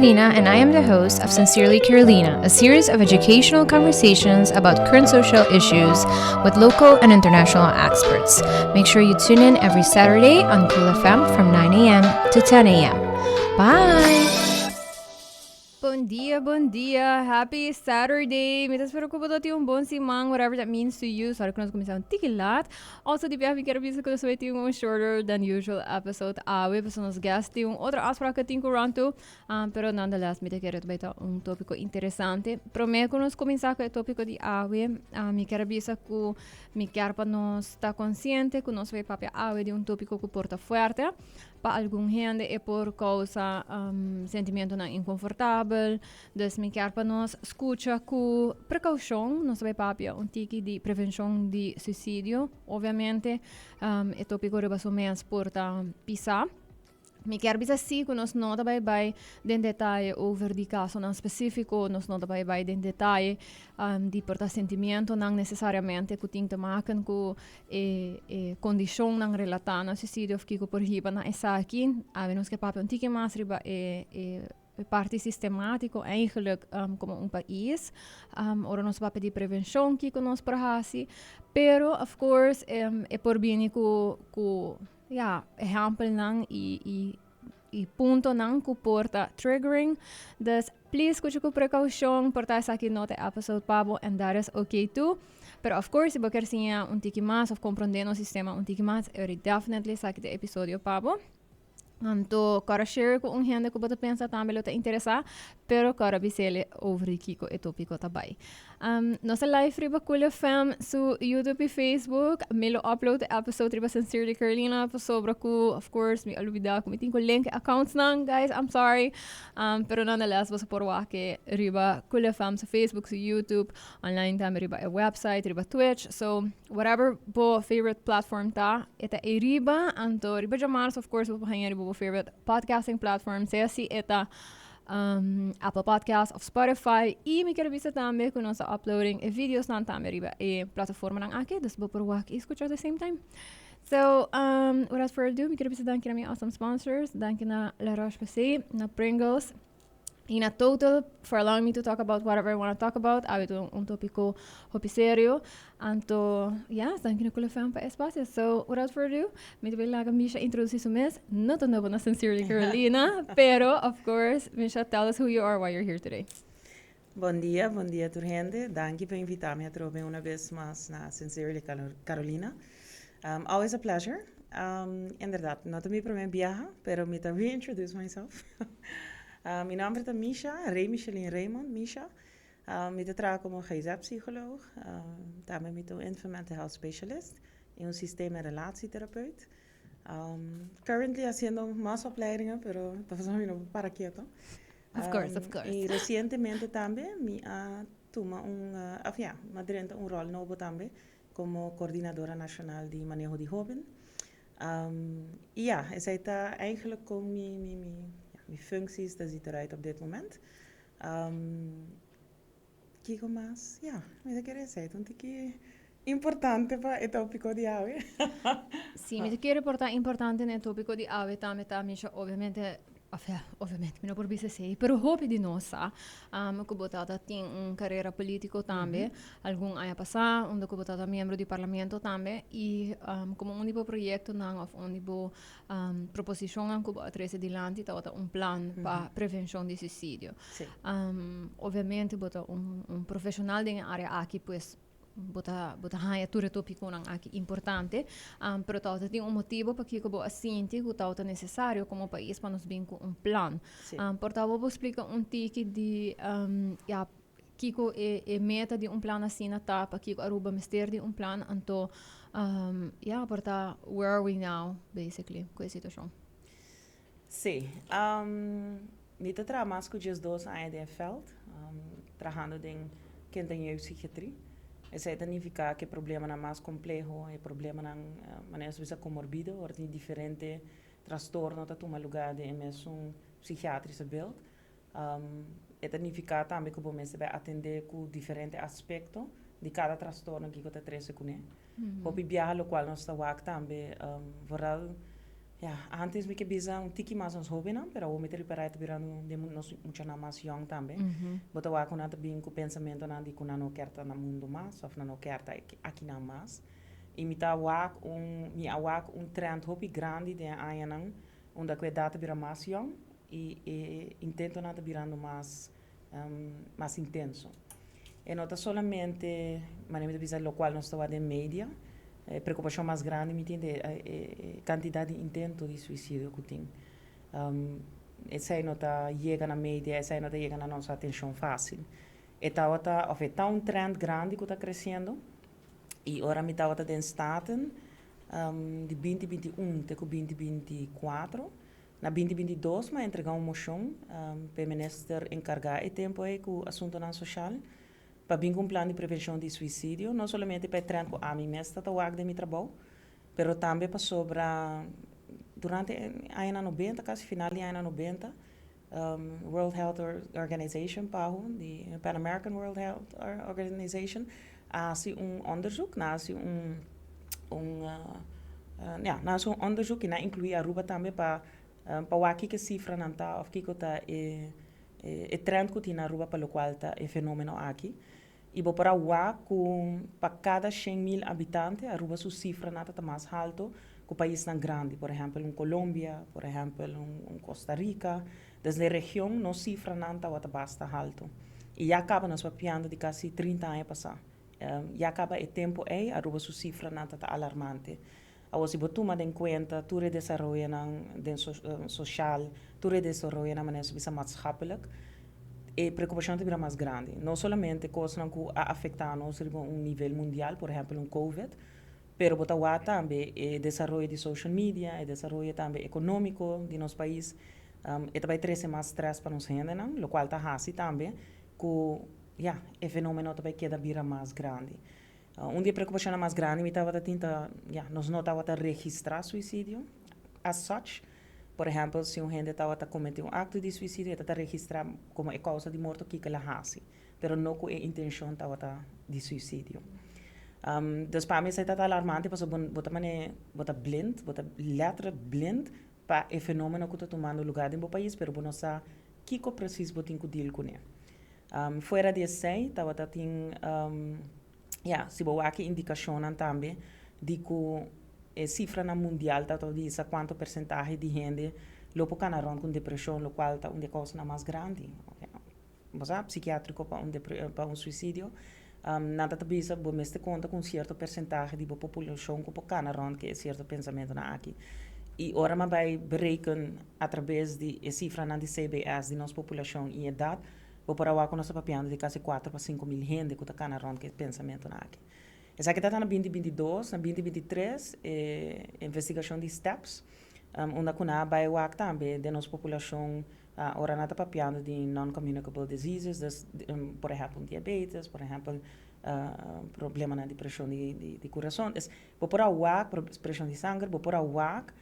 Carolina and I am the host of Sincerely Carolina, a series of educational conversations about current social issues with local and international experts. Make sure you tune in every Saturday on Cool FM from 9 a.m. to 10 a.m. Bye! Bon dia, bon dia. Happy Saturday. Mi ta spera cu bo tin un bon siman, whatever that means to you. Sorry cu nos cuminsa un tiki laat. Also, di biaha mi kier bisa cu nos tin un shorter than usual episode awe, pasobra nos guest tin un otro afspraak cu tin cu run to. Pero nonetheless, mi ta kere ta bay ta un topico interesante. Prome cu nos cuminsa cu e topico di awe, mi kier bisa cu mi kier pa nos ta consciente cu nos bay papia awe di un topico cu por ta fuerte. Pa algun hende e por kousa sentimentonan inkonfortabel. Dus mi kier pa nos skucha ku prekoushon. Nos ta bai papia un tiki di prevenshon di suisidio. Obviamente e topiko riba su mes por ta pisá. Mi kier bisa si ku nos no ta bai bai den detaye over di kasonan spesífiko, nos no ta bai bai den detaye di por ta sentimientonan nesesariamente ku tin te maken ku e kondishonnan relatá na suisidio òf kiko por hiba na esaki. Awe nos ke papia un tiki mas riba e parti sistemátiko eigenlijk komo un pais. Ora nos papia di prevenshon kiko nos por hasi, pero of course e por bini ku ku ya ehèmpelnan i i puntonan ku por ta triggering. Dus please skucha ku prekoushon, por ta esaki no ta e episode pa bo and that is okay too. Pero of course si bo kier siña un tiki mas of komprondé nos sistema un tiki mas, e definitely esaki ta e episodio pa bo. Anto kòrda share ku un hende ku bo ta pensa tambe lo ta interesá, pero kòrda bis'el over di kiko e tópiko ta bai. Nos ta live riba Cool FM su YouTube y Facebook. Mi lo upload e episode riba Sincerely Carolina pasobra cu of course mi a lubida cu mi tin cu link e accounts nan guys I'm sorry. Pero nonetheless boso por wak e riba Cool FM su Facebook su YouTube online tambe riba e website riba Twitch so whatever bo favorite platform ta e ta ey riba. Anto riba djamarzo of course bo por haña riba bo favorite podcasting platform sea si e ta Apple Podcast of Spotify. Y mi quiero bisa tambe cu nos ta uploading e videos nan tambe riba e plataforma nan aki. Dus bo por wak y escucha at the same time. So, without further ado, mi quiero bisa danki na mi awesome sponsors. Danki na La Roche-Posay, na Pringles y na Total for allowing me to talk about whatever I want to talk about. Awe ta un topico hopi serio. Anto, ja, danki na Cool FM pa e espacio. So, without further ado, mi ta bay laga Misha introduci su mes. No ta nobo na Sincerely Carolina, pero, of course, Misha, tell us who you are, why you're here today. Bon dia, bon dia tur hende. Danki pa invita mi atrobe una bes mas na Sincerely Carolina. Always a pleasure. Inderdaad, no ta mi prome biaha, pero mi ta reintroduce myself. Mi nomber ta Misha, Rey Micheline Raymond, Misha. Mi ta traha komo GZ-psycholoog, tambe mi ta un infant mental health specialist i un systeem en relatietherapeut. Currently haciendo mas opleidingen, pero ta pasobra mi no por para keto. Of course, of course. I recientemente tambe mi a tuma un, of ja, mi a drenta un rol nobo tambe komo coordinadora nacional di maneho di hoben. I ja, esei ta eigenlijk kon mi, mi, mi, ja, mi functies ta ziet eruit op dit moment. Kiko mas? Ya, mi ta kere esei ta un tiki importante pa e tópiko di awe. Sí, mi ta kere por ta importante na e tópiko di awe tambe ta Misha, obviamente, of ja, obviamente mi no por bisa esei, pero hopi di nos sa ku bo tata tin un karera polítiko tambe, algun aña pasá, unda ku bo tata miembro di parlamento tambe, i komo un di bo proyektonan òf un di bo Proposishonnan ku bo a trese dilanti tabata un plan pa prevenshon di suisidio. Obviamente bo ta un profeshonal den e área aki, pues bo ta bo ta haña tur e topikonan aki importante. Pero tabata tin un motibu pakiko bo a sinti ku tabata nesesario komo pais pa nos bin ku un plan. Por ta bo por splika un tiki di ya Kiko e meta di un plan asina ta? Pakiko Aruba mester di un plan? Anto, ya, por ta where are we now, basically, ku e situashon? Sí. Mi ta traha mas ku 12 aña den e veld, trahando den kind en jeugdpsychiatrie. Esei ta nifiká ku e problemanan mas kompleho, e problemanan, manera nos bisa komorbido, ora tin diferente trastorno ta tuma lugá den e mesun psikiatrische beeld. E ta nifiká tambe ku bo mester bai atendé ku diferente aspekto di kada trastorno kiko ta trese kuné. Hopi biaha lokual nos ta wak tambe, vooral Ja, antes mi ke bisa un tiki mas nos hobennan, pero awor mi ta ripará e ta birando den nos muchanan mas yong tambe. Bo ta wak ku nan ta bin ku pensamentonan di ku nan no kier ta na mundu mas òf nan no kier ta akinan mas. I mi ta wak un, mi a wak un trend hopi grandi den e añanan unda ku edat ta bira mas yong i e intentonan ta birando mas mas intenso. E no ta solamente, manera mi ta bisa, locual nos ta wak den media. E preocupacion mas grandi mi tin ta e cantidad di intento di suicidio cu tin. Esey no ta yega na media, esey no ta yega na nos atencion facil. E tabata, of e ta un trend grandi cu ta creciendo y ora mi tabata den Staten di 2021 te cu 2024, Na 2022 m'a entregá un moshon pa e minister enkargá e tempu ei ku asuntunan soshal pa bin ku un plan di prevenshon di suisidio, no solamente pa e trend ku ami mes ta ta wak den mi trabou, pero tambe pasobra durante e añanan nobenta, kasi final di añanan nobenta, World Health Organization, PAHO, di Pan American World Health Organization, a hasi un onderzoek, nan a hasi un un ya, nan a hasi un onderzoek i nan a inkluí Aruba tambe pa pa wak kiko e sifranan ta òf kiko ta e e trend ku tin na Aruba pa lokual ta e fenomeno aki. I bo por a wak ku pa kada 100.000 habitante Aruba su sifranan ta ta mas halto ku paisnan grandi, por ehèmpel un Colombia, por ehèmpel un Costa Rica. Des den region nos sifranan tabata basta halto. I ya kaba nos papiando di kasi 30 aña pasá. Ya kaba e tempu ei Aruba su sifranan ta ta alarmante. Awor si bo tuma den kuenta tur e desaroyonan den soshal, tur e desaroyonan manera su bisa maatschappelijk, e preokupashon ta bira mas grandi. No solamente kosnan ku a afektá nos riba un nivel mundial, por ehèmpel un covid, pero bo ta wak tambe e desaroyo di social media, e desaroyo tambe ekonómiko di nos pais, e ta bai trese mas strès pa nos hendenan, lokual ta hasi tambe ku, ya, e fenómeno ta bai keda bira mas grandi. Un di e preokupashonnan mas grandi mi tabata tin ta, ya, nos no tabata registrá suisidio as such. Por ehèmpel, si un hende tabata kometé un akto di suisidio, e ta ta registrá komo e kousa di morto kiko el a hasi, pero no ku e intenshon tabata di suisidio. Dus pa mi esei ta ta alarmante pasobra bo ta manera bo ta blind, bo ta lèterlijk blind pa e fenomeno ku ta tumando lugá den bo pais, pero bo no sa kiko presis bo tin ku deal kuné. Fuera di esei tabata tin, ya, si bo wak e indikashonnan tambe di ku e sifranan mundial ta bisa kuantu persentahe di hende lo por kana rònt ku un depreshon, lokual ta un di e kousanan mas grandi, bo sa, psikiatriko pa un pa un suisidio. Nan ta ta bisa bo mester konta ku un sierto persentahe di bo populashon ku por kana rònt ku e sierto pensamentunan aki. I ora mi a bai bereken atrabes di e sifranan di CBS di nos populashon i edat, bo por a wak ku nos ta papiando di kasi kuater pa 5000 hende ku ta kana rònt ku e pensamentunan aki. Esaki ta ta na 2022, na 2023 e investigashon di STEPS, unda ku nan a bai wak tambe den nos populashon ora nan ta papiando di non-communicable diseases, dus por ehèmpel un diabetes, por ehèmpel problemanan di preshon di kurason. Dus bo por a wak, preshon di sanger, bo por a wak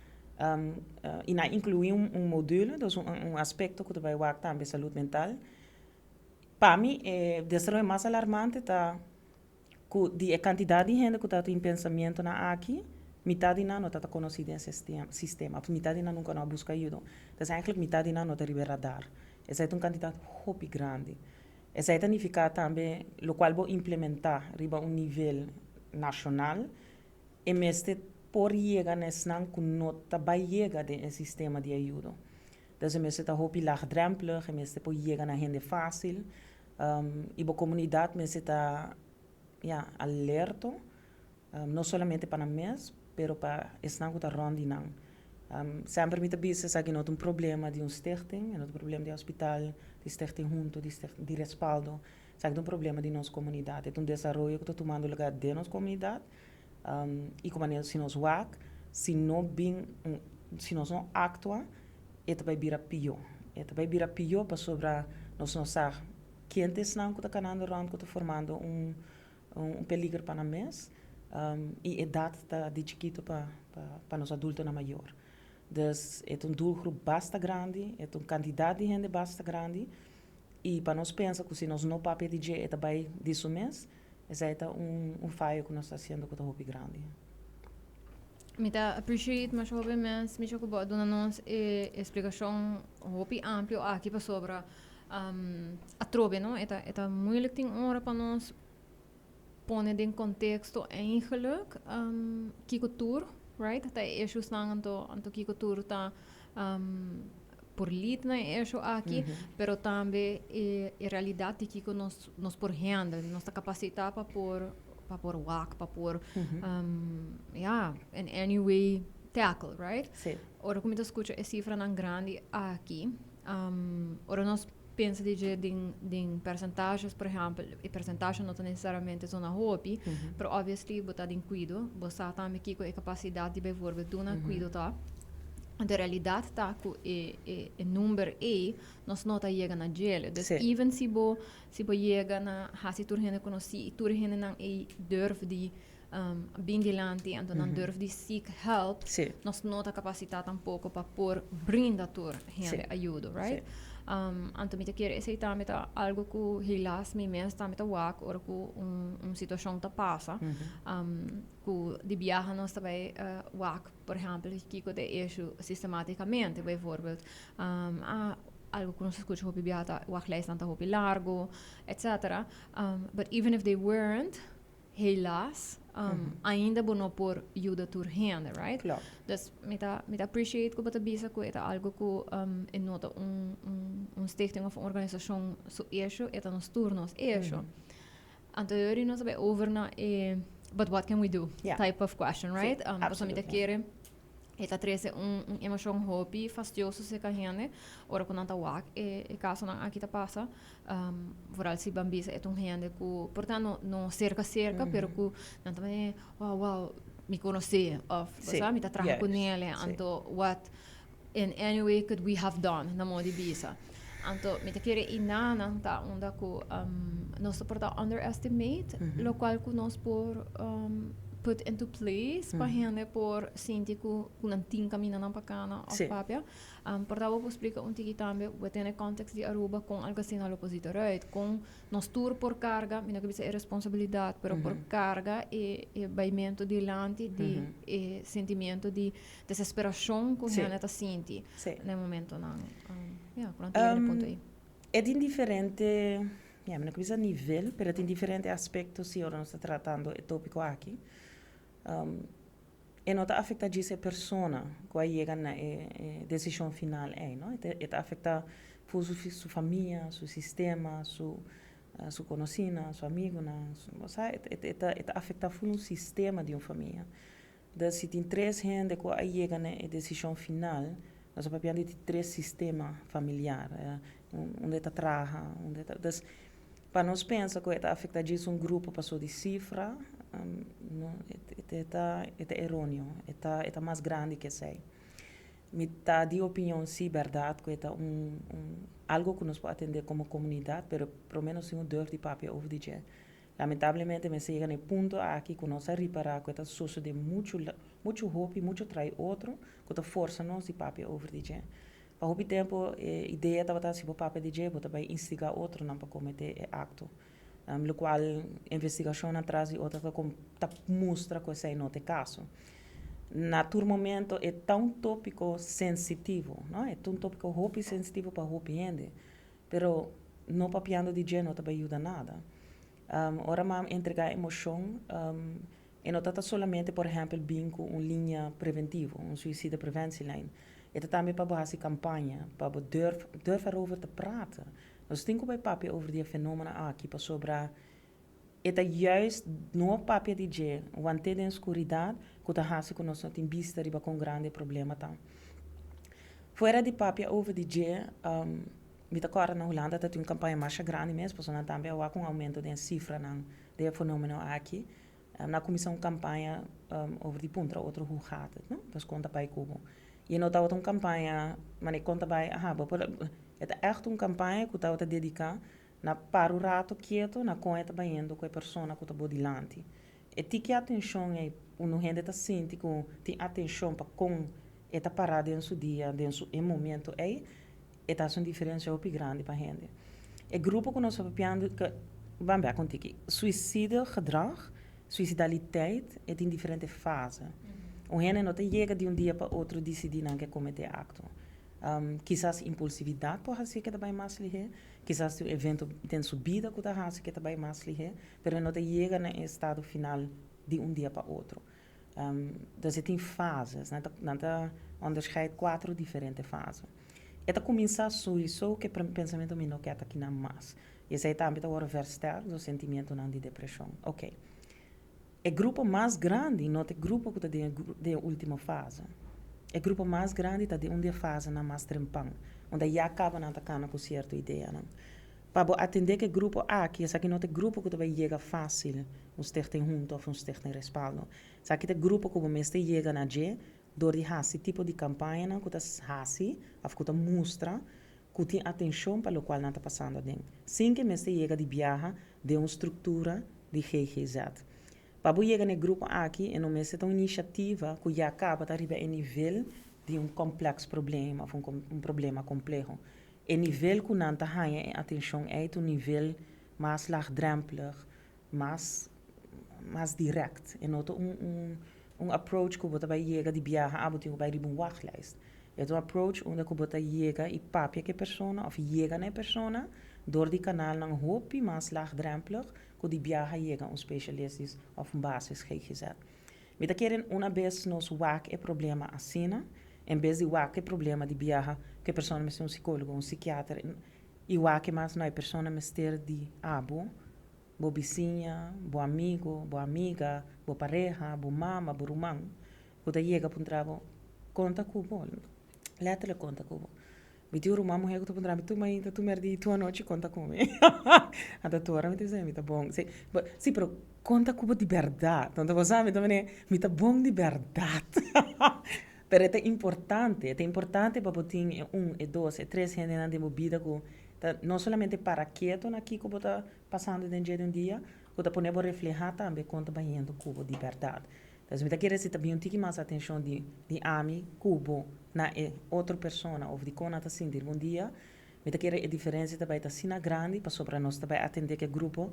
i nan a inkluí un module, dus un aspekto ku ta bai wak tambe salud mental. Pa mi e desaroyo mas alarmante ta ku di e kantidat di hende ku ta tin pensamentonan aki, mitad di nan no ta ta konosí den e sistema, òf mitad di nan nunka no a buska ayuda. Dus eigenlijk mitad di nan no ta riba e radar. Esei ta un kantidat hopi grandi. Esei ta nifiká tambe lokual bo implementá riba un nivel nashonal, e mester por yega na esnan ku no ta bai yega den e sistema di ayudo. Dus e mester ta hopi laagdrempelig, e mester por yega na hende fásil. I bo komunidat mester ta, ya, alerto, no solamente pa nan mes, pero pa esnan ku ta rònt di nan. Semper mi ta bisa esaki no ta un problema di un stichting, e no ta un problema di hospital, di stichting hunto, di di respaldo. Esaki ta un problema di nos komunidat. E ta un desaroyo ku ta tumando lugá den nos komunidat i ku manera si nos wak, si no bin un, si nos no aktua, e ta bai bira pió. E ta bai bira pió pasobra nos no sa ken ta esnan ku ta kanando rònt ku ta formando un un peliger pa nan mes i edat ta di chikitu pa pa nos adultonan mayor. Dus e ta un doelgroep basta grandi, e ta un kantidat di hende basta grandi i pa nos pensa ku si nos no papia di dje e ta bai di su mes, esei ta un un fayo ku nos ta hasiendo ku ta hopi grandi. Mi ta appreciate masha hopi mes Misha ku bo a duna nos e splikashon hopi amplio aki pasobra atrobe no e ta e ta moeilijk tin ora pa nos pone den konteksto eigenlijk kiko tur right ta e issuesnan anto anto kiko tur ta por lead na e issue aki pero tambe e e realidat di kiko nos nos por handle nos ta kapasitá pa por pa por wak, pa por ja, in any way tackle, right? Sí. Ora ku mi ta skucha e sifranan grandi aki, ora nos pensa di dje den den percentages, por ehèmpel, e percentage no ta nesesariamente zona hopi, pero obviously bo ta den kuido, bo sa tambe kiko e kapasidat di bijvoorbeeld duna kuido ta. Anto e realidat ta ku e e e number ei nos no ta yega na djele. Dus even si bo Si bo yega na hasi tur hende konosí i tur hendenan ei durf di bin dilanti, anto nan durf di seek help, nos no ta kapasitá tampoko pa por brinda tur hende ayudo, right? Anto mi ta kere esei tambe ta algu ku helaas mi mes tambe ta wak ora ku un situashon ta pasa, ku di biaha nos ta bai wak, por ehèmpel, kiko ta e issue sistematikamente, bijvoorbeeld, ah, algo ku nos a skucha hopi biaha ta wachtlijstnan ta hopi largu, etcetera. But even if they weren't, helaas, ainda bo no por yuda tur hende, right? Klopt. Dus mi ta, mi ta appreciate ku bo ta bisa ku e ta algo ku e no ta un, un, un stichting of un organisashon su issue, e ta nos tur nos issue. Anto yori nos a bai over na e but what can we do type of question, right? Pasobra mi ta kere E ta trese un un emocion hopi fastioso cerca hende ora cu nan ta wak e e casonan aki ta pasa. Vooral si ban bisa e ta un hende cu por ta no no cerca cerca pero cu nan ta mane oh wow mi conoce of bo sa mi ta traha cu nele anto what in any way could we have done na modo di bisa. Anto mi ta kere y nanan ta unda cu nos ta por ta underestimate locual cu nos por put into place pa hende por sinti cu nan tin camindanan pa cana of papia. Por ta bo por splica un tiki tambe within e context di Aruba con algo asina lo por zit eruit, con nos tur por carga, mi no ke bisa e responsabilidad, pero por carga e baimento dilanti di e sentimiento di desesperacion cu hende ta sinti na e momentonan, ya, cu nan ta yega na e punto ei. E tin diferente, ya, mi no ke bisa nivel, pero e tin diferente aspecto si ora nos ta tratando e topico aki. E no ta afecta djis e persona cu a yega na e decision final ei, no. E ta afecta fu su famia, su sistema, su su conocinan, su amigonan, osea e ta afecta fu un sistema di un famia. Dus si tin tres hende ku a yega na e desishon final, nos a papia di tres sistema familiar, unda e ta traha, unda e ta, dus pa nos pensa ku e ta afektá djis un grupo paso di sifra, no, e ta e ta eroneo, e ta e ta mas grandi ke esei. Mi ta di opinion si bèrdat ku e ta un un algu ku nos por atendé komo komunidat, pero promé nos tin un durf di papia over di dje. Lamentablemente mester yega na e punto aki ku nos a ripará ku e ta sosodé muchu muchu hopi, muchu trai otro, ku ta forsa nos di papia over di dje. Pa hopi tempu e idea tabata si bo papia di dje bo ta bai instigá otronan pa kometé e akto, lokual investigashonnan tras di otro ta ta mustra ku esei no ta e kaso. Na tur momento e ta un tópiko sensitivo, no, e ta un tópiko hopi sensitivo pa hopi hende. Pero no papiando di dje no ta bai yuda nada. Ora mam entregá emoshon, e no ta ta solamente por ehèmpel bin ku un liña preventivo, un suicide preventielijn. E ta tambe pa bo hasi kampaña, pa bo durf, durf erover te prata. Nos tin ku bai papia over di e fenómeno aki pasobra e ta juist no papia di dje, want'é den skuridat ku ta hasi ku nos no tin bista riba kon grandi e problema ta. Fuera di papia over di dje, mi ta kòrda na Hulanda ta tin un kampaña masha grandi mes, pasobra nan tambe a wak un oumento den e sifranan den e fenómeno aki. Nan a kuminsá un kampaña over di puntra otro hoe gaat het, no? Dus kon ta bai ku bo. I e no tabata un kampaña manera kon ta bai, aha, bo por, e ta ègt un kampaña ku tabata dediká na para un rato kieto na kon e ta bayendo ku e persona ku ta bo dilanti. E tiki atenshon ei, unu hende ta sinti ku tin atenshon pa kon e ta pará den su dia, den su e momento ei, e ta hasi un diferensia hopi grandi pa hende. E grupo ku nos ta papiando, ke, ban bek un tiki, suicidio gedrag, suicidaliteit, e tin diferente fase. Un hende no ta yega di un dia pa otro disidí nan ke kometé akto. Kisas impulsividat por hasi ke ta bai mas lihé, kisas tin un evento den su bida ku ta hasi ke ta bai mas lihé, pero e no ta yega na e estado final di un dia pa otro. Dus e tin fases, nan ta nan ta onderscheid kuatro diferente fase. E ta kuminsá souiso ku e pensamentu mi no ke ta kinan mas. I esei tambe ta wòrdu versterk dor sentimientonan di depreshon. Oké. E grupo mas grandi no ta e grupo ku ta den e último fase. E grupo mas grandi ta den un di e fasenan mas trempan, unda ya kaba nan ta kana ku sierto ideanan. Pa bo atendé ku e grupo aki, esaki no ta e grupo ku ta bai yega fásil un stichting huntu òf un stichting respaldo. Esaki ta e grupo ku bo mester yega na dje dor di hasi tipo di kampañanan ku ta hasi òf ku ta mustra ku tin atenshon pa lokual nan ta pasando aden, sin ke mester yega di biaha den un struktura di GGZ. Pa bo yega na e grupo aki e no mester ta un inisiativa ku ya kaba ta riba e nivel di un kompleks problema òf un problema kompleho. E nivel ku nan ta haña e atenshon ei ta un nivel mas laagdrempelig, mas mas dirèkt. E no ta un un un approach ku bo ta bai yega di biaha, ah bo tin ku bai riba un wachtlijst. E ta un approach unda ku bo ta yega i papia ku e persona òf yega na e persona dor di kanalnan hopi mas laagdrempelig ku di biaha yega un specialistisch òf un basis GGZ. Mi ta kere una bes nos wak e problema asina, en bes di wak e problema di biaha ku e persona mester un sikólogo, un sikiater i wak e mas no e persona mester di abo, bo bisiña, bo amigo, bo amiga, bo pareha, bo mama, bo ruman ku ta yega puntra bo konta ku bo, letterlijk konta ku bo. Mi tin un ruman muher ku ta puntra mi tur mainta, tur mèrdi, tur anochi konta ku mi. Anto tur ora mi ta bisa mi ta bon. Si, si pero konta ku bo di bèrdat. Anto bo sa mi ta manera mi ta bon di bèrdat. Pero e ta importante, e ta importante pa bo tin e un, e dos, e tres hendenan den bo bida ku ta no solamente para keto na kiko bo ta pasando den dje di un dia, ku ta pone bo reflehá tambe kon ta bayendo ku bo di bèrdat. Entonces mi ta kere si ta bin un tiki mas atencion di di ami cu bo na e otro persona of di con nan ta sinti riba un dia, mi ta kere e diferencia ta bay ta asina grandi pasobra nos ta bay atende cu e grupo,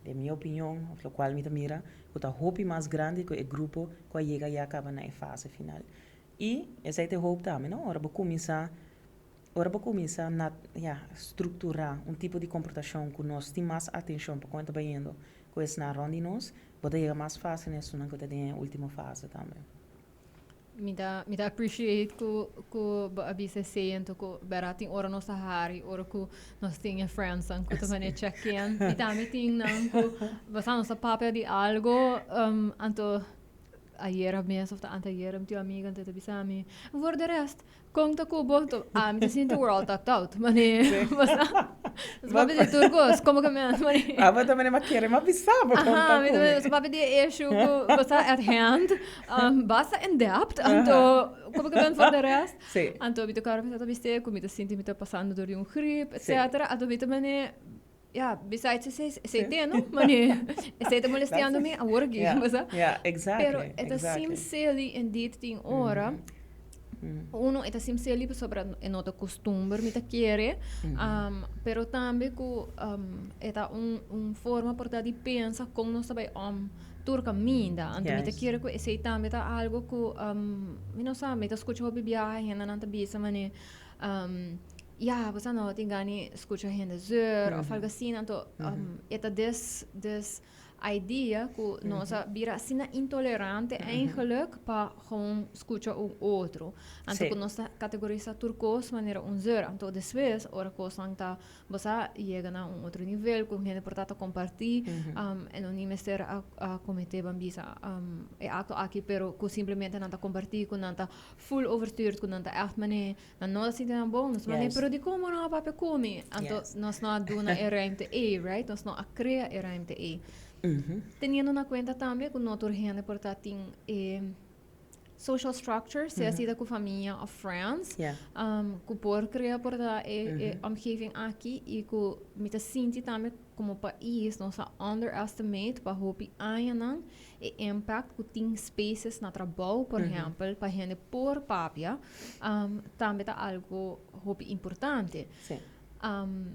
den mi opinion of locual mi ta mira, cu ta hopi mas grandi cu e grupo cu a yega ya caba na e fase final. Y esey ta e hoop tambe no, ora bo cuminsa ora bo cuminsa na ya structura un tipo di comportacion cu nos tin mas atencion pa con ta bayendo cu esnan rond di nos, Bo ta yega mas fácil na esunnan ku ta den e último fase tambe. Mi ta mi ta appreciate ku ku bo a bisa esei anto ku bèrdat tin ora nos ta hari ora ku nos tin e friendsnan ku ta manera check in mi tambe tin nan ku bo sa nos ta papia di algo anto ayera mes of ta anteayera mi tin un amiga anto e ta bisa mi voor de rest Kon ta ku bo? To, ami ta sinti we're all tucked out. Mane, basta. Nos papia di tur kos, komo ke men, mane. Abo ta mane ma kere ma bisa bo kon ta ku mi. Nos papia di e issue ku basta at hand, basta in depth, anto komo ke men for de rest. Sí. Anto mi ta kòrda mi ta bist'é ku mi ta sinti mi ta pasando dor di un grip, etcetera. Anto mi ta mane, ya, besides esei, esei te no, mane, esei ta molestiando mi awor aki, basta. Yeah, exactly. Pero e ta seem silly indeed tin ora. Uno, e ta seem silly pasobra e no ta costumber mi ta kere, pero tambe cu e ta un un forma por ta di pensa con nos ta bay om tur caminda. Anto mi ta kere cu esey tambe ta algo cu mi no sa, mi ta scucha hopi biaha hendenan ta bisa mane ya bo sa no tin gana scucha hende zeur of algo asina, anto e ta des des idea ku nos a bira asina intolerante eigenlijk pa gewoon skucha un otro. Anto ku nos ta kategorisa tur kos manera un zeur. Anto despues ora kosnan ta bo sa yega na un otro nivel ku hende por ta ta kompartí e no ni mester a kometé ban bisa e akto aki pero ku simplemente nan ta kompartí ku nan ta full overstuurd ku nan ta ègt manera Nan no ta sinti nan bon, nos mane, pero dikon bo no a papia ku mi? Anto nos no a duna e ruimte ei, right? Nos no a krea e ruimte ei. Teniendo na kuenta tambe ku no tur hende por ta tin e social structure, sea si ta ku famia òf friends, ku por krea por ta e omgeving aki i ku mi ta sinti tambe komo pais nos a underestimate pa hopi añanan e impact cu tin spaces na trabou, por ehempel, pa hende por papia, tambe ta algo hopi importante.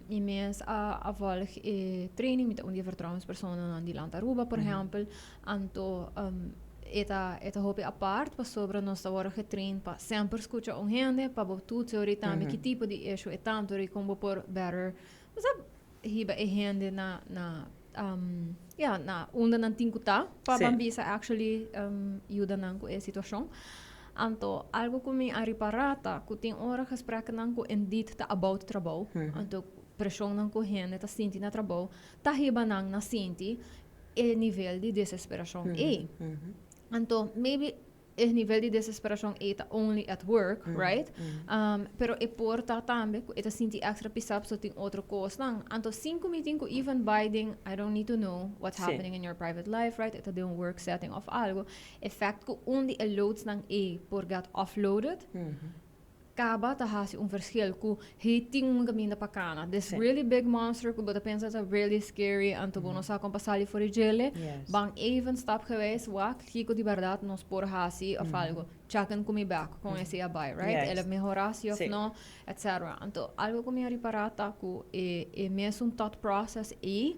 Mi mes a volg e training, mi ta un di e vertrouwenspersonennan di Land Aruba, por ehempel. Anto, E ta hopi apart pasobra nos ta wordo getrain pa semper scucha un hende, pa bo toetsen ori tambe ki tipo di issue e tanto ori con bo por better. Bo hiba e hende na, ja, na unda nan tin cu ta pa ban bisa actually yuda nan cu e situacion. Anto, algo cu mi a ripara ta cu tin ora gesprekken cu indeed ta about trabou. Anto, presion nan cu hende ta sinti na trabou, ta hiba nan na sinti e nivel di desesperacion e. Anto, maybe e nivel di desesperacion e ta only at work, right? Pero e por ta tambe cu e ta sinti extra pisa so tin otro cos nan. Anto sin cu mi tin cu even bay den, I don't need to know what's happening in your private life, right? E ta den un work setting of algo. E fact cu un di e loads nan e por get offloaded, caba ta hasi un verschil cu hey tin un caminda pa cana. This really big monster cu bo ta pensa ta really scary, anto bo no sa con pa sali for di djele. Ban even stapgewijs wak kiko di berdad nos por hasi of algo. Check in cu mi back con esey a bay, right? El a mehora si of no, etc. Anto algo cu mi a ripara ta cu e mesun thought process e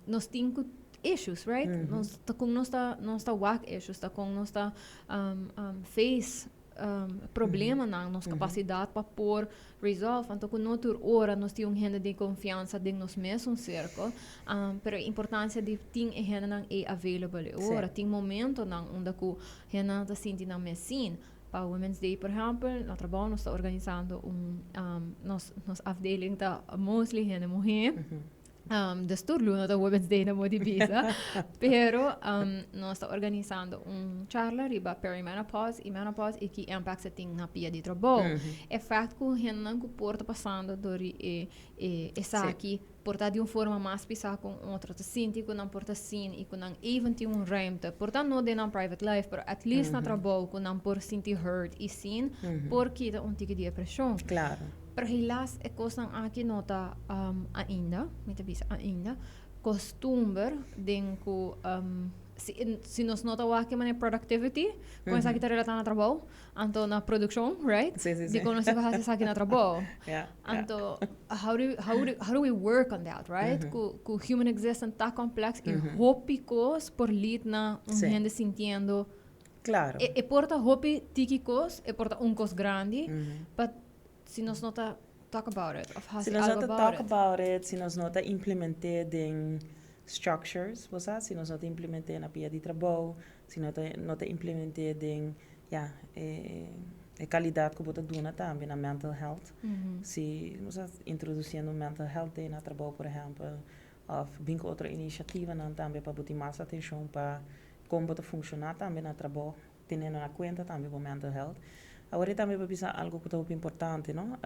nos tin cu issues, right? Nos ta con nos ta wak issues, ta con nos ta face problema nan nos capacidad pa por resolve. Anto cu no tur ora nos tin un hende di confianza den nos mesun circle, pero e importancia di tin e hende nan e available e ora tin momento nan unda cu hende nan ta sinti nan mes sin. Pa Women's Day, por ehempel, na trabou nos ta organisando un nos afdeling ta mostly hende muhe. Dus tur luna ta Women's Day na modi bisa. Pero nos ta organisando un charla riba perimenopause y menopause y ki impact e tin na pia di trabou. E fact cu hendenan cu por ta pasando door e esaki por ta di un forma mas pisa cu otro, ta sinti cu nan por ta sin y cu nan even tin un ruimte. Por ta no den nan private life, pero at least na trabou cu nan por sinti heard y seen, por kita un tiki di presión. Pero helaas e cosnan aki no ta ainda, mi ta bisa ainda, costumber den cu si nos no ta wak manera productivity, con esaki ta relata na trabou, anto na produccion, right? Si. Di con nos ta haci esaki na trabou. Anto, how do we work on that, right? Cu human existence ta complex y hopi cos por lead na un hende sintiendo e por ta hopi tiki cos, e por ta un cos grandi, but si nos no ta talk about it of Si nos no ta talk about it, si nos no ta implementa den structures, bo sa, si nos no ta implementa na pia di trabou, si no ta implementa den, ja, e calidad cu bo ta duna tambe na mental health. Si nos ta introduciendo mental health day na trabou, por ehempel, of bin cu otro iniciativa nan tambe pa pone mas atencion pa con bo ta funciona tambe na trabou, teniendo na cuenta tambe cu mental health. Awor tambe pa bisa algo cu ta importante, no?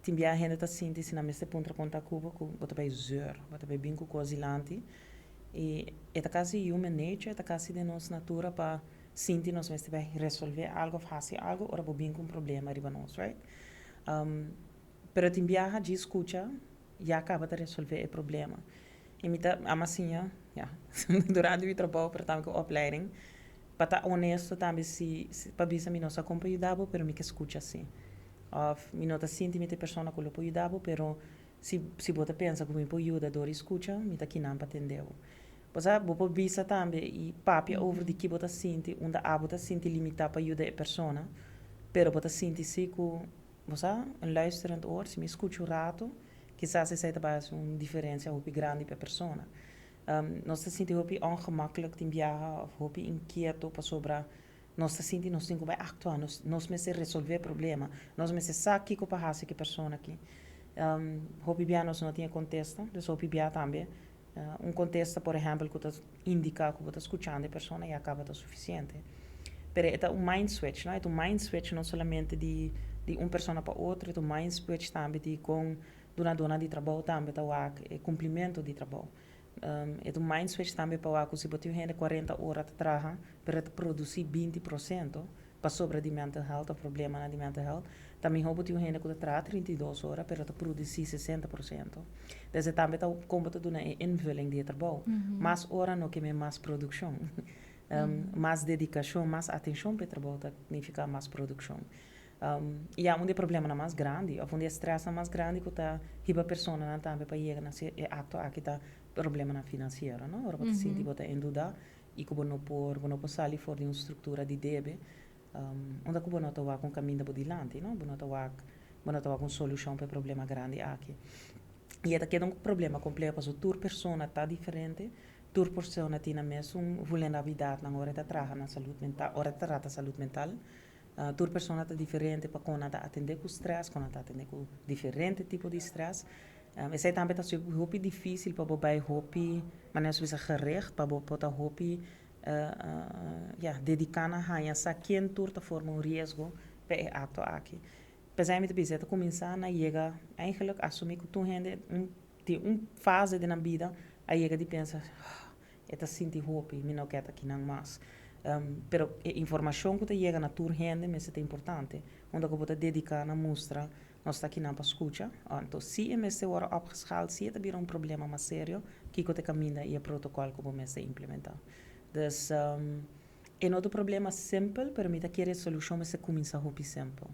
Tin bia hende ta sinti si nan mester puntra con ta cu bo, cu bo ta bay zeur, bo ta bay bin cu cos dilanti. Y e ta casi human nature, ta casi den nos natura pa sinti nos mester bay resolve algo of haci algo ora bo bin cu un problema riba nos, right? Pero tin biaha di scucha ya caba ta resolve e problema. Y mi ta ama siña, ja, durante mi trabou, pero tambe cu opleiding, pa ta honesto tambe si pa bisa mi no sa con pa yuda bo, pero mi ke scucha si. Of mi no ta sinti mi ta e persona cu lo por yuda bo, pero si bo ta pensa cu mi por yuda door di scucha, mi ta kinan pa atende bo. Bo sa, bo por bisa tambe y papia over di ki bo ta sinti, unda abo ta sinti limita pa yuda e persona, pero bo ta sinti si cu, bo sa, een luisterend oor, si mi scucha un rato, kisas esey ta bay un diferencia hopi grandi pa e persona. Nos ta sinti hopi ongemakkelijk tin biaha of hopi inkieto pasobra nos ta sinti nos tin cu bay actua, nos mester resolve problema, nos mester sa kico pa haci cu e persona aki. Hopi bia nos no tin contesta, dus hopi bia tambe un contesta, por ehempel, cu ta indica cu bo ta scuchando e persona ya caba ta suficiente. Pero e ta un mind switch, no? E ta un mind switch no solamente di un persona pa otro, e ta un mind switch tambe di con dunadornan di trabou tambe ta wak e cumplimento di trabou. E ta un mind switch tambe pa wak cu si bo tin hende 40 ora ta traha, pero ta produci 20% pasobra di mental health of problema di mental health, tambe bo tin hende cu ta traha 32 ora, pero ta produci 60%. Dus tambe ta con bo ta duna e invulling di trabou. Mas ora no kiermen mas produccion. Mas dedicacion, mas atencion pa e trabou ta significa mas produccion. Y un di e problemanan mas grandi, of un di e stress mas grandi cu ta hiba personanan tambe pa yega na e acto aki ta problemanan financiero, no? Ora bo ta sinti bo ta endeuda. I ku bo no por, bo no por sali for di un struktura di debe, unda ku bo no ta wak un kaminda bo dilanti, no? Bo no ta wak, bo no ta wak un solushon pa e problema grandi aki. I e ta keda un problema kompleho pasobra tur persona ta diferente, tur persona tin nan mesun vulnerabilidatnan ora e ta traha na salud mental, ora e ta trata salud mental. Tur persona ta diferente pa kon nan ta atendé ku strès, kon nan ta atendé ku diferente tipo di strès. Esei tambe ta hasi hopi difísil pa bo bai hopi, manera nos bisa gericht, pa bo por ta hopi ya, dediká na haña sa ken tur ta forma un riesgo pa e akto aki. P'esei mi ta bisa e ta kuminsá na yega eigenlijk asumí ku tur hende un tin un fase den nan bida a yega di pensa, E ta sinti hopi, mi no ke ta kinan mas. Pero e informashon ku ta yega na tur hende mester ta importante. Unda ku bo ta dediká na mustra nos ta kinan pa skucha. Anto si e mester wòrdu opgeschaald, si e ta bira un problema mas serio, kiko ta e kaminda i e protokòl ku bo mester implementá. Dus e no ta un problema simpel, pero mi ta kere e solushon mester kuminsá hopi simpel.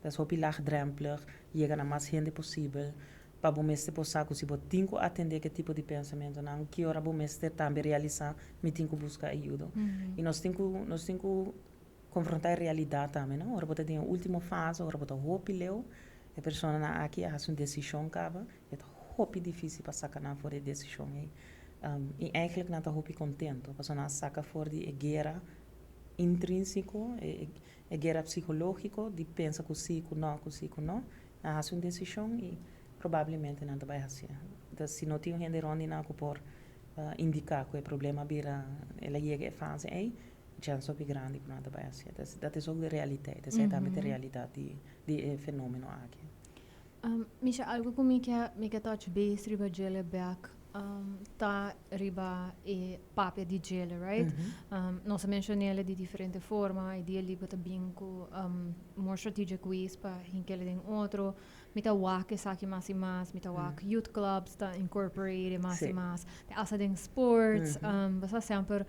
Dus hopi laagdrempelig, yega na mas hende posibel, pa bo mester por sa ku si bo tin ku atendé ke tipo di pensamentunan, ki ora bo mester tambe realisá mi tin ku buska ayudo. I nos tin ku nos tin ku konfrontá e realidat tambe, no? Ora bo ta den e último fase, ora bo ta hopi leu, e personanan aki a hasi un desishon kaba, e ta hopi difísil pa saka nan for di e desishon ei. I eigentlik nan ta hopi kontentu, pasobra nan a saka for di e guera intrínsiko, e E guera psicológico di pensa cu si, cu no, cu si, cu no. Nan haci un decision y probablemente nan ta bay hacié. Entonces, si no tin un hende rond di nan cu por indica cu e problema a bira, el a yega e fase ey, chance hopi grandi cu nan ta bay hacié. Entonces, dat is ook de realiteit. Esey tambe ta e realidad di e fenomeno aki. Misha, algo cu mi ke mi ke touch base riba djele bek ta riba e papia di djele, right? Nos a mencionele di diferente forma, e dia li bo ta bin cu more strategic ways pa hinkele den otro. Mi ta wak esaki mas y mas, mi ta wak youth clubs ta incorporate mas y mas, te hasta den sports, bo sa semper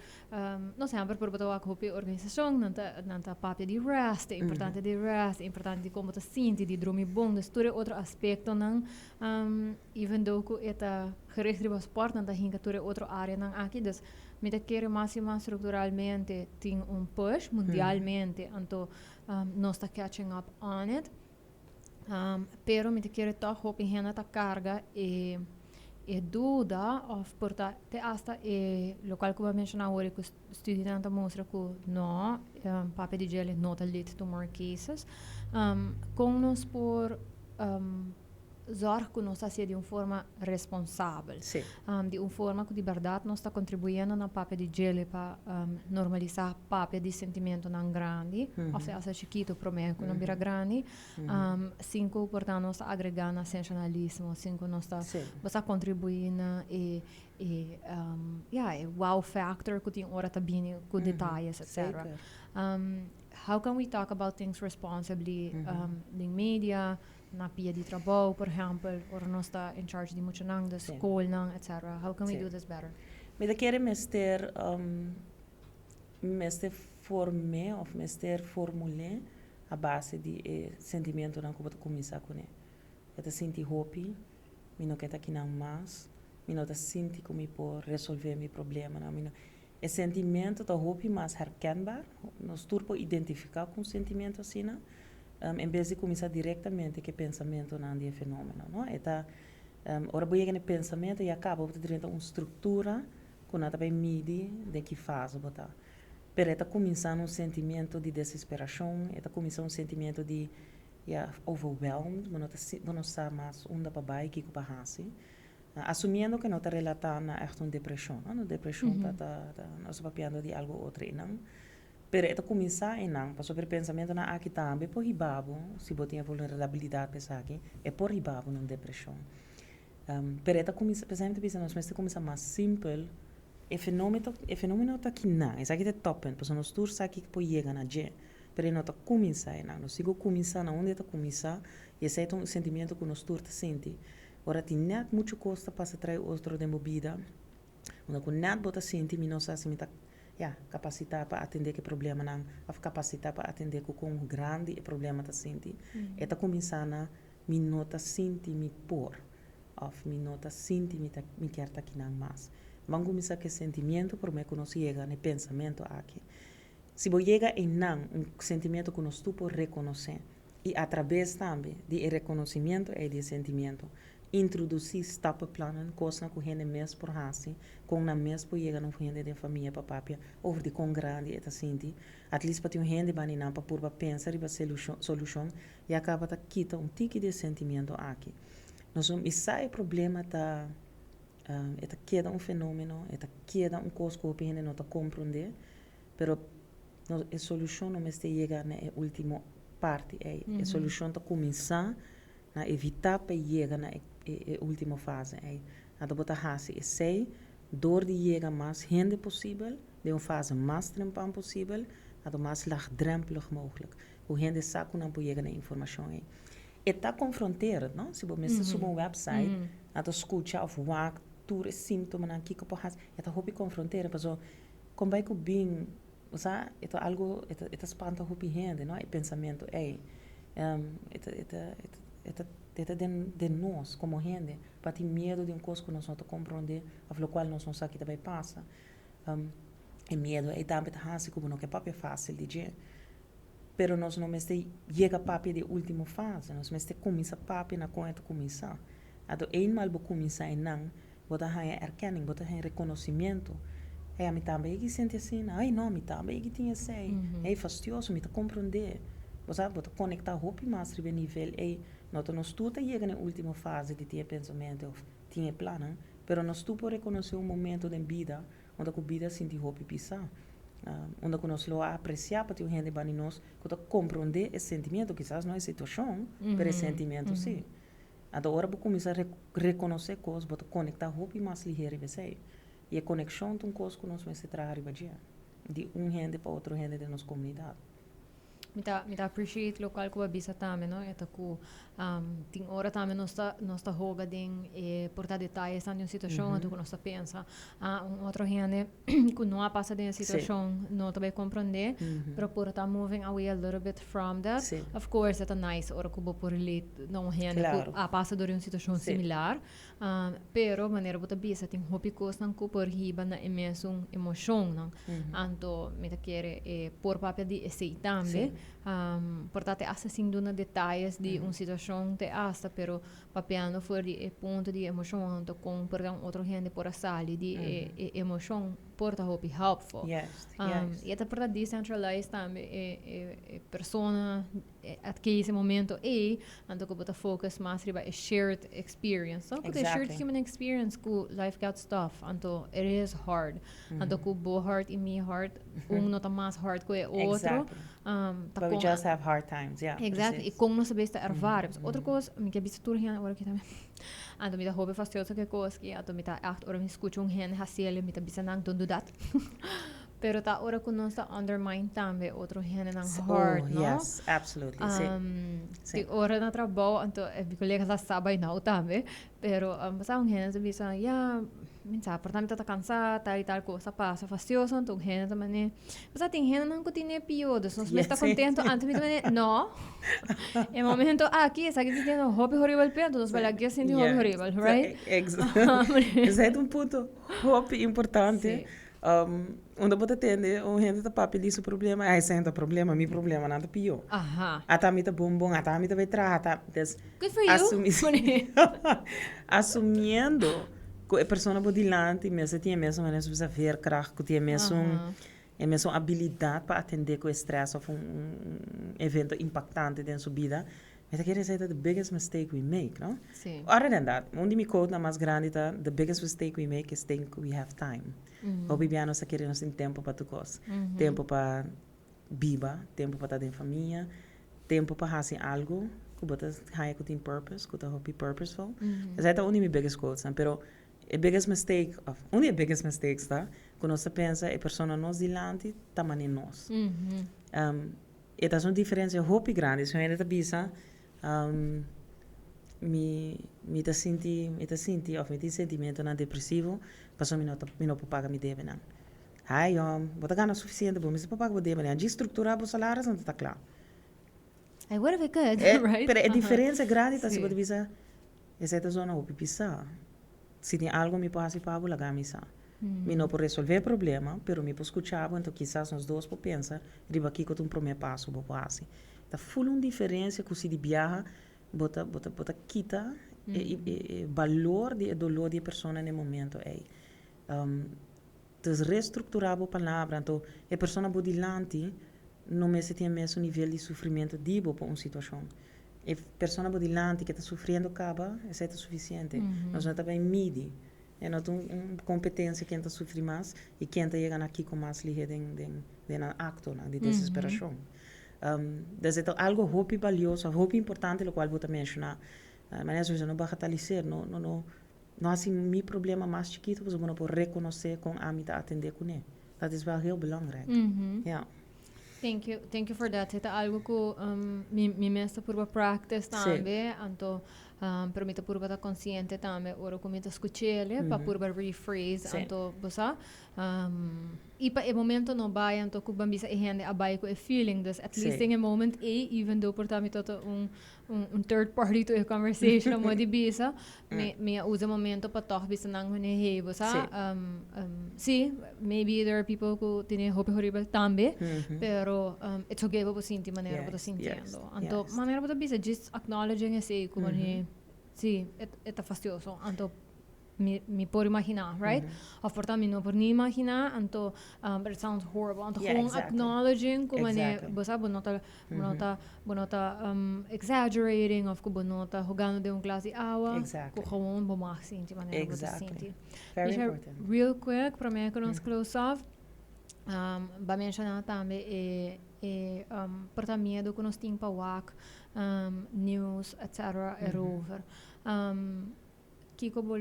No semper, pero bo ta wak hopi organisacion, nan ta, nan ta papia di rest, e importante di rest, e importante di con bo ta sinti, di drumi bon, dus tur e otro aspectonan, even though cu e ta gericht riba sport, nan ta hinca tur e otro areanan aki, dus mi ta kere mas y mas structuralmente tin un push mundialmente, anto nos ta catching up on it. Pero mi ta kere tòg hopi hende ta karga e e duda òf por ta te asta e lokual ku bo a menshoná awor ku studinan ta mustra ku no papia di djele no ta lead to more cases. Kon nos por zorg ku nos ta hasié di un forma responsabel? Di un forma ku di bèrdat nos ta kontribuyendo na papia di djele pa normalisá papia di sentimentonan grandi òf sea hasta chikitu promé ku nan bira grandi, sin ku por ta nos ta agregá na sensacionalismo, sin ku nos ta bo sa kontribuí na e e ya e wow factor ku tin ora ta bini ku detayes etcetera. How can we talk about things responsibly den media? Na pia di trabou, por ehempel, ora nos ta in charge di muchanan, de skolnan, etc. How can we do this better? Mi ta kere mester mester form'é òf mester formul'é a base di e sentimentunan ku bo ta kuminsá kuné. E ta sinti hopi, mi no ke ta kinan mas, mi no ta sinti ku mi por resolvé mi problemanan, mi no. E sentimentu ta hopi mas herkenbaar, nos tur por identifiká ku un sentimentu asina, en bes di kuminsá direktamente ku e pensamentunan di e fenómeno, no. E ta, ora bo yega na e pensamentu ya kaba bo ta drenta un struktura ku nan ta bai midi den ki fase bo ta. Pero e ta kuminsá na un sentimentu di desesperashon, e ta kuminsá un sentimentu di, ya, overwhelmed, bo no ta bo no sa mas unda pa bai, kiko pa hasi. Asumiendo ke no ta relatá na ègt un depreshon, no? No depreshon ta ta ta nos ta papiando di algu otro einan. Pero e ta kuminsá einan, pasobra e pensamentunan aki tambe por hiba bo, si bo tin e vulnerabilidat pa esaki, e por hiba bo na un depreshon. Pero e ta kuminsá, p'esei mi ta bisa nos mester kuminsá mas simpel, e fenómeno e fenómeno ta kinan, esaki ta e tòppunt, pasobra nos tur sa kiko por yega na dje, pero e no ta kuminsá einan. Nos tin ku kuminsá na unda e ta kuminsá, i esei ta un sentimiento ku nos tur ta sinti. Ora tin nèt muchu kos ta pasa trai otro den bo bida, unda ku nèt bo ta sinti mi no sa si mi ta, ya, kapasitá pa atendé ku e problemanan òf kapasitá pa atendé ku kon grandi e problema ta sinti. E ta kuminsá na mi no ta sinti mi por òf mi no ta sinti mi ta mi kier ta kinan mas. Ban kuminsá ku e sentimiento promé ku nos yega na e pensamentu aki. Si bo yega einan, un sentimiento ku nos tur por rekonosé, i atrabes tambe di e rekonosimiento ei di e sentimiento, introdusí stappenplannen, kosnan ku hende mes por hasi, kon nan mes por yega na un hende den famia pa papia over di kon grandi e ta sinti, at least pa tin un hende bani nan pa purba pensa riba solushon, ya kaba ta kita un tiki di e sentimiento aki. Nos no misa e problema ta e ta keda un fenomeno, e ta keda un kos ku hopi hende no ta komprondé, pero nos e solushon no mester yega na e ultimo parti ei. E solushon ta kuminsá na evitá pa e yega na e e ultimo fase ei. Anto bo ta hasi esei dor di yega mas hende posibel den un fase mas trempan posibel, anto mas laagdrempelig mogelijk. Ku hende sa ku nan por yega na e informashon ei. E ta konfronterend, no? Si bo mester subi un website, anto skucha òf wak tur e síntomanan, kiko por hasi, e ta hopi konfronterend pasobra kon bai ku bin, bo sa, e ta algu, e ta e ta spanta hopi hende, no, e pensamentu ei. E ta e ta e ta e ta den den nos komo hende pa tin miedu di un kos ku nos no ta komprondé òf lokual nos no sa ki ta bai pasa. E miedu ei tambe ta hasi ku bo no ke papia fásil di dje. Pero nos no mester yega papia di e ultimo fase, nos mester kuminsá papia na kon e ta kuminsá. Anto eenmaal bo kuminsá einan, bo ta haña erkenning, bo ta haña rekonosimiento. Hey, ami tambe yegi sinti asina. Ay no, ami tambe yegi tin esei. Hey, fastioso, mi ta komprondé. Bo sa, bo ta konektá hopi mas riba e nivel ei. No ta nos tur ta yega na e ultimo fase di tin e pensamentu òf tin e plannan, pero nos tur por rekonosé un momento den bida unda ku bida sinti hopi pisá, unda ku nos lo a apresiá pa tin un hende banda di nos ku ta komprondé e sentimiento, kisas no e situashon, pero e sentimiento sí. Anto ora bo kuminsá rekonosé kos, bo ta konektá hopi mas lihé riba esei. I e konekshon ta un kos ku nos mester traha riba dje, di un hende pa otro hende den nos komunidat. Mi ta mi ta appreciate locual cu bo a bisa tambe no, e ta cu tin ora tambe nos ta nos ta hoga den e por ta detayesnan di un situacion anto cu nos ta pensa ah un otro hende cu no a pasa den e situacion no ta bay comprende pero por ta moving away a little bit from that of course e ta nice ora cu bo por relate na un hende cu a pasa door di un situacion similar Pero manera bo ta bisa tin hopi kosnan ku por hiba na e mesun emoshonnan. Anto mi ta kere e por papia di esei tambe. Por ta te asta sin duna detayes di un situashon te asta, pero papiando for di e punto di emoshon anto kon por ta un otro hende por a sali di e emoshon por ta hopi helpful. I e ta por ta decentralize tambe e persona. At ese momento ei, anto ku bo ta focus mas riba e shared experience. No? Ku e shared human experience ku life gets tough, anto it is hard. Anto ku bo hard i mi hard, un no ta mas hard ku e otro. But we just have hard times, yeah. Exactly. I kon nos a bes ta ervaren. Otro kos, mi ke bisa tur hende ora ki ta anto mi ta hopi fastioso ku e kos aki, anto mi ta echt ora mi skucha un hende hasiel mi ta bisa nan don't do that. Pero ta ora ku nos ta undermine tambe otro hendenan hard, no? Yes, absolutely, sí. Sí. Tin ora na trabou, anto e mi kolega sa sa by now tambe, pero sa un hende ta bisa, ya, mi sa, por ta mi ta kansa, tal i tal kos a pasa fastioso, anto un hende ta mane, pasá tin hendenan ku tine pió, dus nos mes ta kontento, anto mi ta mane, no, e momento aki esaki ta sintiendo hopi horibel p'e, anto nos bai laga sinti hopi horibel, right? Esei ta un punto hopi importante. Unda bo ta tende un hende ta papia di su problema, ai esei no ta problema, mi problemanan ta pió. Ata mi ta bon bon, ata mi ta bai traha, ata des Good for you. Asumiendo ku e persona bo dilanti mester tin e mesun manera su bisa veerkracht, ku tin e mesun e mesun abilidat pa atendé ku e stress òf un evento impaktante den su bida. Mi ta kere esei ta the biggest mistake we make, no? Sí. Other than that, un di mi quotenan mas grandi ta, The biggest mistake we make is think we have time. Hopi bia nos ta kere nos tin tempu pa tur kos. Tempu pa biba, tempu pa ta den famia, tempu pa hasi algu ku bo ta haña ku tin purpose, ku ta hopi purposeful. Esei ta un di mi biggest quotesnan. Pero e biggest mistake, òf un di e biggest mistakes ta ku nos ta pensa e persona nos dilanti ta manera nos. E ta un diferencia hopi grandi. Su hende ta bisa, mi, mi ta sinti, mi ta sinti of mi tin sentimentonan depresivo pasobra mi no ta, mi no por paga mi debenan. Ai yom, bo ta gana suficiente, bo mester por paga bo debenan. Djis structura bo salaris nan ta ta cla. I would if I could, right? Pero e diferencia grandi ta si bo ta bisa, esei ta zona hopi pisa. Si tin algo mi por haci pa bo, laga mi sa. Mi no por resolvé problema, pero mi por skucha, anto kisas nos dos por pensa riba kiko ta un promé paso bo por hasi. Ta full un diferensia ku si di biaha bo ta kita e balor di e doló di e persona na e momento ei. Dus restrukturá bo palabra, anto e persona bo dilanti no mester tin e mesun nivel di sufrimentu di bo pa un situashon. E persona bo dilanti ku ta sufriendo kaba, esei ta sufisiente. Nos no ta bai midi. E no ta un kompetensia ken ta sufri mas i ken ta yega na kiko mas lihé den e akto di desesperashon. Dus e ta algu hopi balioso, hopi importante lokual bo ta menshoná. Ma esei no bagateliseer, no, no, no, no hasi mi problema mas chikitu, pasobra bo no por rekonosé kon ami ta atendé kuné. Dat is wel heel belangrijk. Ja. Thank you for that. Ta algu ku mi mes ta purba practice tambe, anto pero mi ta purba ta konsiente tambe ora ku mi ta skuch'é pa purba rephrase, anto bo sa. I pa e momento no bai anto ku ban bisa e hende a bai ku e feeling, dus at least in e moment ei, even though por ta mi tabata un third party to e conversation, mo di bisa, mi a usa momento pa toch bisa nan hone, "Hey, bo sa, si, maybe there are people ku tin hopi horibel tambe, pero it's okay pa bo sinti manera bo ta sintiendo." Anto manera bo ta bisa, just acknowledging esei ku manera, si, e ta fastioso, anto mi por imaginá, right? Of por ta mi no por ni imaginá, anto but it sounds horrible. Anto gewoon acknowledging ku manera, bo sa, bo no ta exaggerating of ku bo no ta hogando den un glas di awa, ku gewoon bo mag sinti manera bo ta sinti. Very important. Real quick, promé ku nos close off, b'a menshoná tambe e por ta miedu ku nos tin pa wak news, etc. Erover. Kiko bo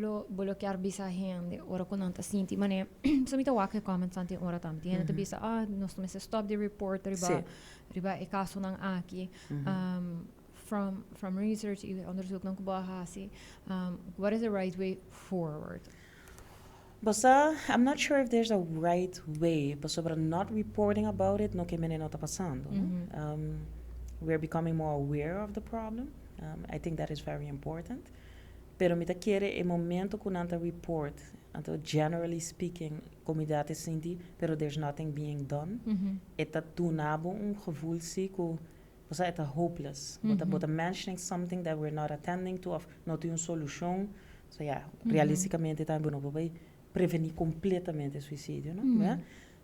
lo kier bisa hende ora ku nan ta sinti mane so mi ta wak e comments anti ora tambe tin hende ta bisa, "Ah, nos mester stop di report riba e kasonan aki." From research i onderzoek nan ku bo a hasi, what is the right way forward? Basta, I'm not sure if there's a right way, but sobre not reporting about it, no ke men no ta pasando. We're becoming more aware of the problem. I think that is very important. Pero mi ta kere e momento ku nan ta report, anto generally speaking, komunidat ta sinti, pero there's nothing being done. E ta duna bo un gevoel si ku, o sea, e ta hopeless. Bo ta mentioning something that we're not attending to of no tin un solushon. So yeah, realisticamente tambe no por prevení kompletamente suisidio, no?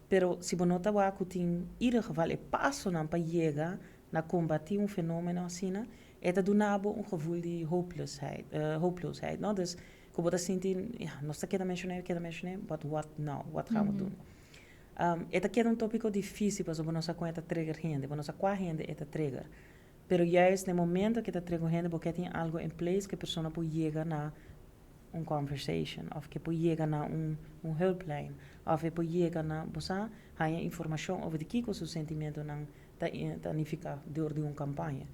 Pero si bo no ta wak ku tin in ieder geval e pasonan pa yega na kombatí un fenómeno asina, e ta duna bo un gevoel di hopeloosheid, no? Dus ku bo ta sinti, ja, nos ta keda menshoná, but what now? Wat gaan we doen? E ta keda un tópiko difísil, pasobra bo no sa kon e ta trigger hende, bo no sa kua hende e ta trigger. Pero juist na momento ku e ta trigger hende, bo ke tin algu in place ku e persona por yega na un conversation, of ku por yega na un hulplijn, of por yega na, bo sa, haña informashon over di kiko su sentimentonan ta nifiká dor di un kampaña.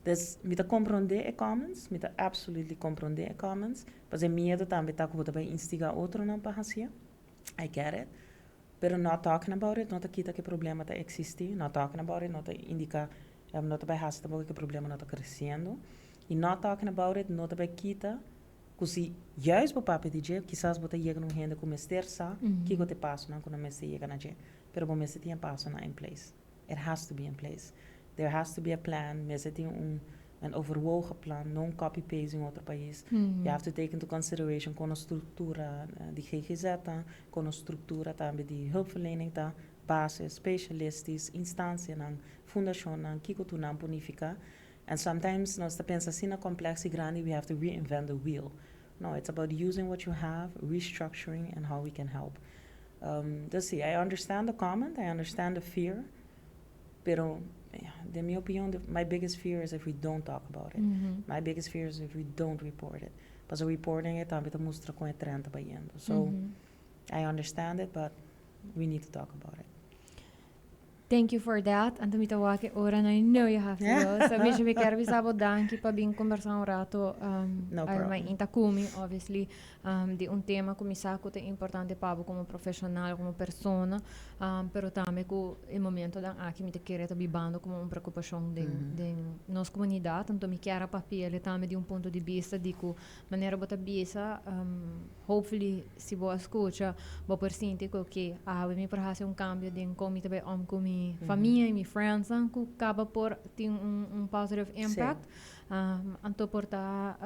Dus mi ta komprondé e comments, mi ta absolutely komprondé e comments, pasobra miedu tambe ta ku bo ta bai instigá otronan pa hasi. I get it. Pero not talking about it, no ta kita ku e problema ta eksistí, not talking about it, no ta indiká, no ta bai hasi tampoko ku e problema no ta kresiendo. I not talking about it, no ta bai kita ku si juist bo papia di dje, kisas bo ta yega na un hende ku mester sa kiko ta e pasonan ku nan mester yega na dje. Pero bo mester tin e pasonan in place. It has to be in place. There has to be a plan, mester tin een overwogen plan, no un copy-paste in otro pais. You have to take into consideration kon e struktura di GGZ ta, kon e struktura tambe di hulpverlening ta, basis, specialistisch, instansianan, fundashonnan, kiko tur nan por nifiká. And sometimes nos ta pensa asina kompleks i grandi, we have to reinvent the wheel. No, it's about using what you have, restructuring, and how we can help. Dus sí, I understand the comment, I understand the fear, pero ja, in mi opinion, my biggest fear is if we don't talk about it. My biggest fear is if we don't report it. Pasobra reporting it tambe ta mustra kon e trend ta bayendo. So, I understand it, but we need to talk about it. Thank you for that. Anto mi ta wak e ora and I know you have to go. So Misha, mi kier bisa bo danki pa bin conversa un rato No awe problem. mainta cu mi, obviously, di un tema cu mi sa cu ta importante pa bo como profesional, como persona, pero tambe cu e momentonan aki mi ta kere ta bibando como un preocupacion den nos comunidad. Anto mi kier a papia tambe di un punto di bista di cu manera bo ta bisa, hopefully si bo a scucha, bo por sinti cu oké, awe mi por haci un cambio den con mi ta bay om cu mi famia y mi friends cu caba por tin un positive impact. Anto por ta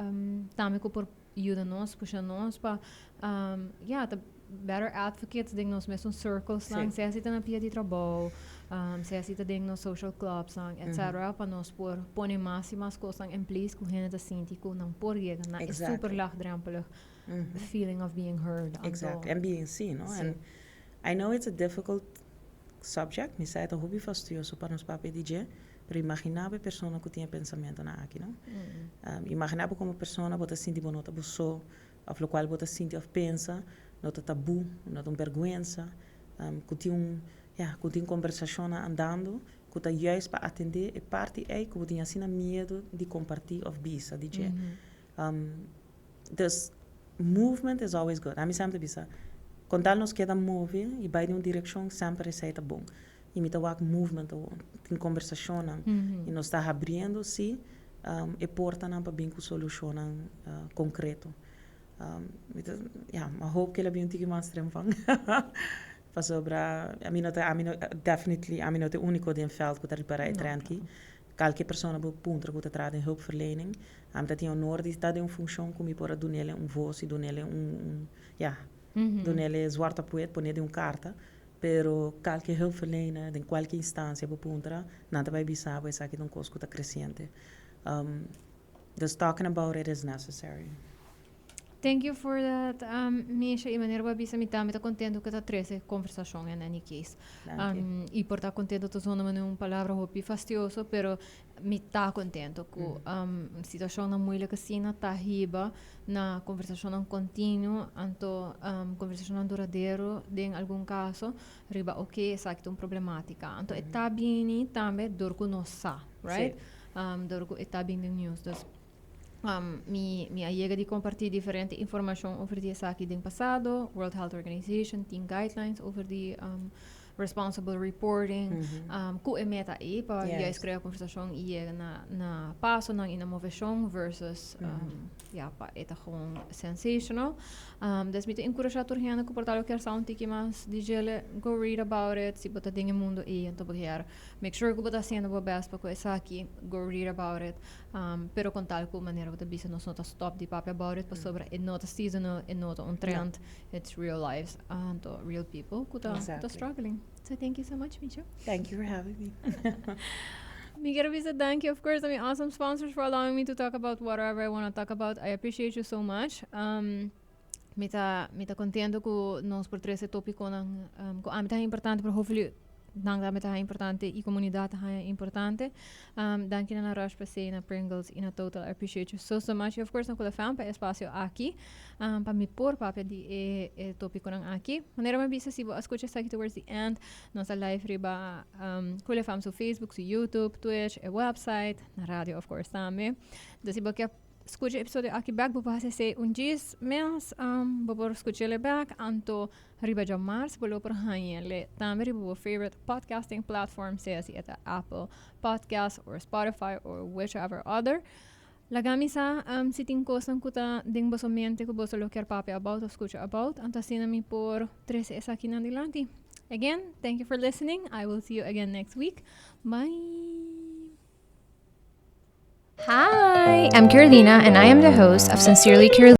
tambe cu por yuda nos, pusha nos pa ja, ta better advocates den nos mesun circles nan, sea si ta na pia di trabou, sea si ta den nos social clubs nan, etcetera, pa nos por pone mas y mas cosnan in place cu hende ta sinti cu nan por yega na e super laagdrempelig feeling of being heard. Anto, Exactly. And being seen, no? Si. And I know it's a difficult subject. Mi sa ta hopi fastidioso pa nos papia di dje, pero imagina e persona cu tin e pensamentonan aki, no? Imagina bo como persona bo ta sinti bo no ta bo so, of locual bo ta sinti of pensa, no ta tabu, no ta un berguensa, cu tin un, ja, cu tin conversacion andando, cu ta juist pa atende e parti ei cu bo tin asina miedo di comparti of bisa di dje. Dus movement is always good. Ami semper bisa, con tal nos keda move y bay den un direccion, semper esey ta bon. Y mi ta wak movement, tin conversacionnan y nos ta abriendo si e portanan pa bin cu solucionnan concreto. Mi ta, ja, mi hope cu el a bin un tiki mas trempan. Pasobra, ami no ta, ami no, definitely, ami no ta unico den veld cu ta ripara e No, trend aki. Cualkier persona bo puntra cu ta traha den hulpverlening, ami ta tin honor di ta den un funcion cu mi por a dunele un voz y dunele un, ja, dunele zwart op wit, pone den un carta. Pero cualkier hulpverlener, den cualkier instancia bo puntra, nan ta bay bisa bo esaki ta un cos cu ta creciente. Dus talking about it is necessary. Thank you for that, Misha. Y manera bo a bisa, mi tambe ta contento cu ta trece conversacion in any case. Danki. Y por ta contento ta zona manera un palabra hopi fastioso, pero mi ta contento cu situacionnan moeilijk asina ta hiba na conversacionnan continuo, anto conversacionnan duradero den algun caso, riba oké, esaki ta un problematica. Anto e ta bini tambe door cu nos sa, right? Door cu e ta bini den news. Dus mi a yega di comparti diferente informacion over di esaki den pasado. World Health Organization tin guidelines over di responsible reporting. Cu e meta ei pa juist crea conversacion y yega na pasonan y na movecion versus ja, pa e ta gewoon sensational. Dus mi ta encourage tur hende cu por tal kier sa un tiki mas di djele, go read about it. Si bo ta den e mundo ei, anto bo kier make sure cu bo ta haciendo bo best pa cu esaki, go read about it. Pero con tal cu manera bo ta bisa, nos no ta stop di papia about it, pasobra e no ta seasonal, e no ta un trend, it's real lives, anto real people cu ta struggling. So thank you so much, Misha. Thank you for having me. Mi kier bisa thank you, of course, to my awesome sponsors for allowing me to talk about whatever I want to talk about. I appreciate you so much. Mi ta contento cu nos por trece topiconan cu ami ta importante, pero hopefully nan tambe ta importante y comunidad ta importante. Danki na Rush PC, na Pringles y na Total. I appreciate you so, so much. Y of course, na Kula FM pa espacio aki, pa mi por papia di e topiconan aki. Manera mi a bisa, si bo a scucha esaki towards the end, nos ta live riba Kula FM su Facebook, su YouTube, Twitch, e website, na radio of course tambe. Dus si bo kier scucha episodio aki back, bo por haci esey un djis mes, bo por scuch'ele back, anto riba djamars bo lo por hañ'ele tambe riba bo favorite podcasting platform, sea si e ta Apple Podcast or Spotify or whichever other. Laga mi sa si tin cosnan cu ta den boso mente cu boso lo kier papia about of scucha about, anto asina mi por trece esakinan dilanti. Again, thank you for listening. I will see you again next week. Bye! Hi, I'm Carolina and I am the host of Sincerely Carolina.